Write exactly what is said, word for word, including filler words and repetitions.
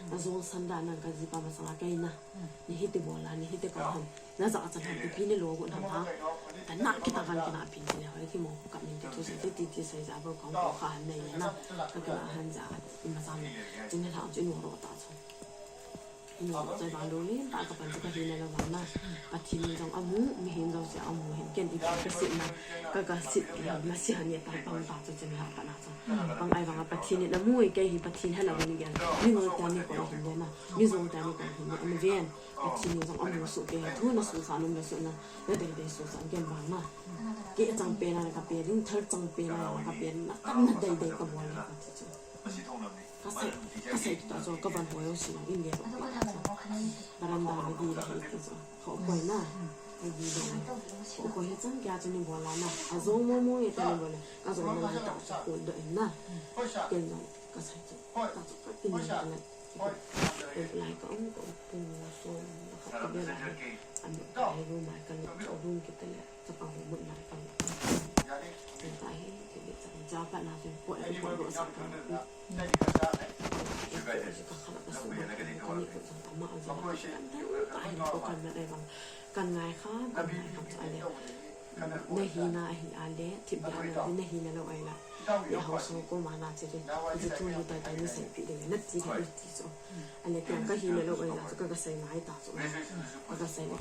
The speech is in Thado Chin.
Ajong san da nang kajipa masanga kei na. Ni hiti bol a, ni hiti kau ham. Najah chan ham, ipi nalo got ham ha. Tana kita kan kina pin ti le hoi, thimo kap min ti thu sei, ti ti sei ja bou kong kong kha han nei na. Kakila han ja, ima jam. Chun nilhah chu inu ro ta chu. Inu ro ta vang lou le, ta kapan chu kahina lou vang na. Pathen in jong amu, mihem jouse amu hin ken ipi kaset na. Ka, kaset, masi han ye ta pang ta chu chun nilhah pat na chu. Pang ai vang a Pathen in amu e, kei hi Pathen helou ni gel. Mi ngol ta ni ko hin le na. Mi jong ta ni ko hin le. Ana ven. Pathen in jong amu soh kei hi. Thu na sohsah nom le soh na. Na dei dei sohsah gel vang na. Kei chang pen a kape ding, thal chang pen a kape na. Kam na dei dei kabol le kati chu. Kasei, kasei ta chu kavan hoi o si na in le ro. Veranda le di le hi ti chu. Ho koi na. Ai di le. Ho koi he chang kya chu ni bol a na. Ajong mo mo ye ta ni bol le. Kajong mo la ta chu kon do in na. Ken jong kasei chu. Ta chu ka tin na na. Ken lai ka um ka um pung so na ka ka be la. Am ka ai ru mai ka lu ka ru ki ta le. Chapang ho mut lai ka lu. Ken ta hi ke le chang ja pa na chu ko ai ko ko sa ka. Ka khala ka su ma ka ni ko jong ama jong ka ta hi ko kan na dai bang. Kan ngai kha, kan ngai kha cha le. Na hina ahi a le, thip dia na le, na hina lou ai la. Le hausa ko ma na che le. Ji tu hi tai tai ni sei pi ding na ti le ti so. A le kya ka hina lou ai la, ka ka sei ngai ta so. Ka ka sei le